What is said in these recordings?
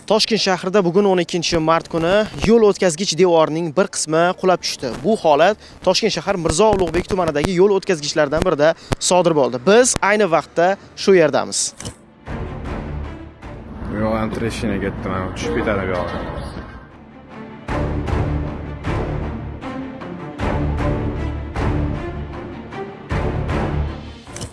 Toshkent shahrida bugun 12 mart kuni yo'l o'tkazgich devorning bir qismi qulab tushdi. Bu holat Toshkent shahar Mirzo Ulug'bek tumanidagi yo'l o'tkazgichlardan birida sodir bo'ldi. Biz ayni vaqtda shu yerdamiz. Bu yoq ham трещина ketdi, mana tushib ketadi bu yog'i.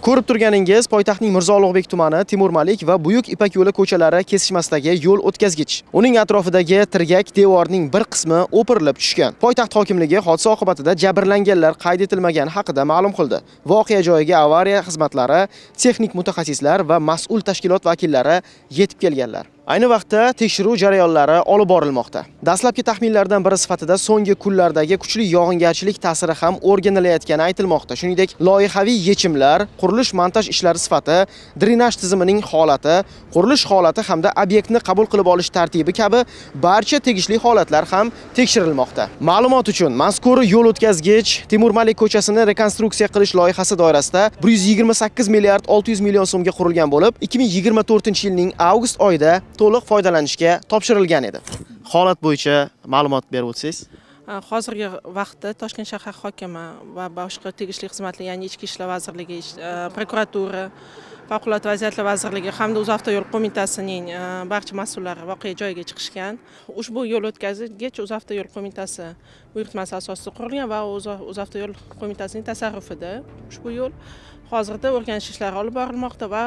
Ko'rib turganingiz poytaxtning Mirzo Ulug'bek tumani Timur Malik va Buyuk Ipak yo'li ko'chalari kesishmasidagi yo'l o'tkazgich. Uning atrofidagi tirgak devorning bir qismi o'pirilib tushgan. Poytaxt hokimligi hodisa oqibatida jabrlanganlar qayd etilmagani haqida ma'lum qildi. Voqea joyiga avariya xizmatlari, texnik mutaxassislar va mas'ul tashkilot vakillari yetib kelganlar. Ayni vaqtda tekshiruv jarayonlari olib borilmoqda. Dastlabki taxminlardan biri sifatida so'nggi kunlardagi kuchli yog'ingarchilik ta'siri ham o'rganilayotgani aytilmoqda. Shuningdek, loyihaviy yechimlar, qurilish montaj ishlari sifati, drenaj tizimining holati, qurilish holati hamda obyektni qabul qilib olish tartibi kabi barcha tegishli holatlar ham tekshirilmoqda. Ma'lumot uchun, mazkur yo'l o'tkazgich Timur Malik ko'chasini rekonstruksiya qilish loyihasi doirasida 128 milliard 600 million so'mga qurilgan bo'lib, 2024-yilning avgust oyida to'liq foydalanishga topshirilgan edi. Holat bo'yicha ma'lumot berib o'tsangiz. Hozirgi vaqtda Toshkent shahar hokimi va boshqa tegishli xizmatlar, ya'ni Ichki ishlar vazirligi, prokuratura, Favqulodda vaziyatlar vazirligi hamda UzAvtoyo'l qo'mitasining barcha mas'ullari voqea joyiga chiqishgan. Ushbu yo'l o'tkazgich UzAvtoyo'l qo'mitasi buyurtmasi asosida qurilgan va UzAvtoyo'l qo'mitasining tasarrufida ushbu yo'l. Hozirda o'rganish ishlari olib borilmoqda va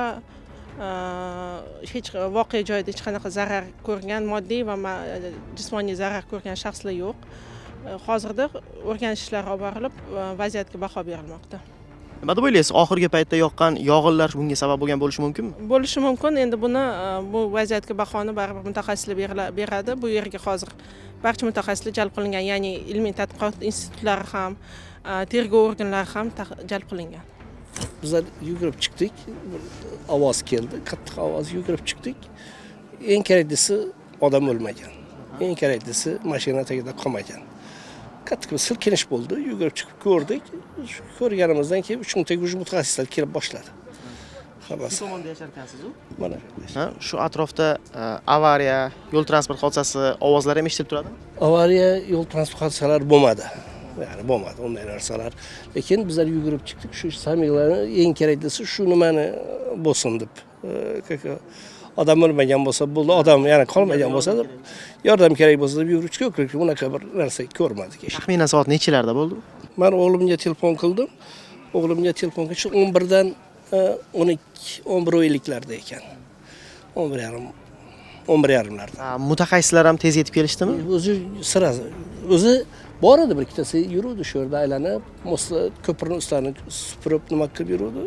hech voqea joyida hech qanaqa zarar ko'rgan, moddiy va jismoniy zarar ko'rgan shaxslar yo'q. Hozirda o'rganish ishlari olib borilib, vaziyatga baho berilmoqda. Nima deb o'ylaysiz? Oxirgi paytda yoqqan yog'inlar bunga sabab bo'lgan bo'lishi mumkinmi? Bo'lishi mumkin. Endi buni bu vaziyatga bahoni baribir mutaxassislar beradi. Bu yerga hozir barcha mutaxassislar jalb qilingan, ya'ni ilmiy tadqiqot institutlari ham, tergov organlari ham jalb qilingan. Bizlar yugurib chiqdik, bir ovoz keldi, qattiq ovoz, yugurib chiqdik. Eng keraklisi odam o'lmagan. Eng keraklisi mashina tagida qolmagan. Qattiq bir silkinish bo'ldi, yugurib chiqib ko'rdik. Shu ko'rganimizdan keyin 3 minutga уже mutaxassislar kelib boshladi. Hammasi. Shu tomonda yashar ekansiz-u? Mana. Ha, shu atrofda avariya, yo'l transport hodisasi ovozlari ham eshitilib turadimi? Avariya, yo'l transport hodisalari bo'lmadi. Ya'ni bo'lmadi unday narsalar. Lekin bizlar yugurib chiqdik, shu samiylarni eng keraklisi shu nimani bo'lsin deb. Как odam o'lmagan bo'lsa bo'ldi, odam yana qolmagan bo'lsa deb, yordam kerak bo'lsa deb yugurib chiqdik, unaqa bir narsa ko'rmadik. Taxminan soat nechalarda bo'ldi? Men o'g'limga telefon qildim. O'g'limga telefon qilib, shu 11dan 12, 11:50larda ekan. 11:30, 11:30larda. Ha, mutaxassislar ham tez yetib kelishdimi? O'zi сразу o'zi bor edi, bir ikkitasi yuruvdi shu yerda aylanib, мост ko'pirni ustlarini supurib, nima qilib yuruvdi.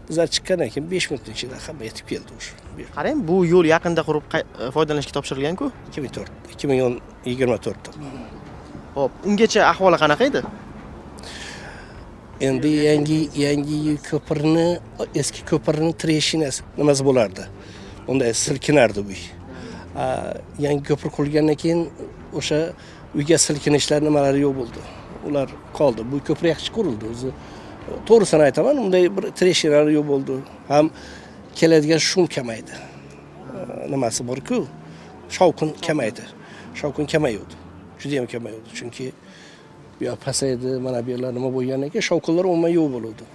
Bizlar chiqqandan keyin 5 minutning ichida hamma yetib keldi уже. Qarang, bu yo'l yaqinda qurib foydalanishga topshirilgan-ku. 2004, 2024da. Xo'p, ungacha ahvoli qanaqa edi? Endi yangi ko'pirni, eski ko'pirni трещина si nimasi bo'lardi. Unday silkinardi uy. Yangi ko'pir qurilgandan keyin o'sha uyga silkinishlar nimalari yo'q bo'ldi. Ular qoldi. Bu ko'pir yaxshi qurildi o'zi. To'g'risini aytaman, unday bir трещина lar yo'q bo'ldi. Ham keladigan шум kamaydi. Nimasi bor-ku, shovqin kamaydi. Shovqin kamaydi. Juda ham kamaydi. Chunki bu yoq pasaydi, mana bu yerlar nima bo'lgandan keyin shovqinlar umuman yo'q bo'ladi.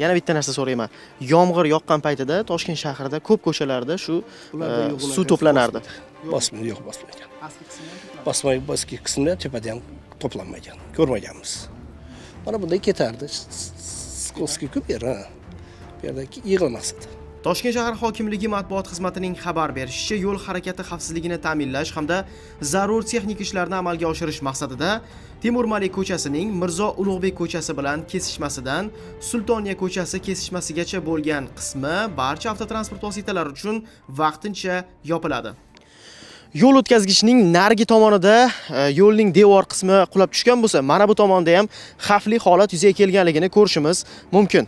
Yana bitta narsa so'rayman. Yomg'ir yoqqan paytida Toshkent shahrida ko'p ko'chalarda shu Ularda yo'q, suv to'planardi. Bosmaydi, yo'q, bosmagan. Bosmay, eski qismda tepada ham to'planmagan. Ko'rmaganmiz. Mana bunday ketardi. Скользкий ku bu yer, ha. Bu yerda yig'ilmas edi. Toshkent shahar hokimligi matbuot xizmatining xabar berishicha, yo'l harakati xavfsizligini ta'minlash hamda zarur texnik ishlarni amalga oshirish maqsadida Temur Malik ko'chasining Mirzo Ulug'bek ko'chasi bilan kesishmasidan Sultoniya ko'chasi kesishmasigacha bo'lgan qismi barcha avtotransport vositalari uchun vaqtincha yopiladi. Yo'l o'tkazgichning narigi tomonida yo'lning devor qismi qulab tushgan bo'lsa, mana bu tomonda ham xavfli holat yuzaga kelganligini ko'rishimiz mumkin.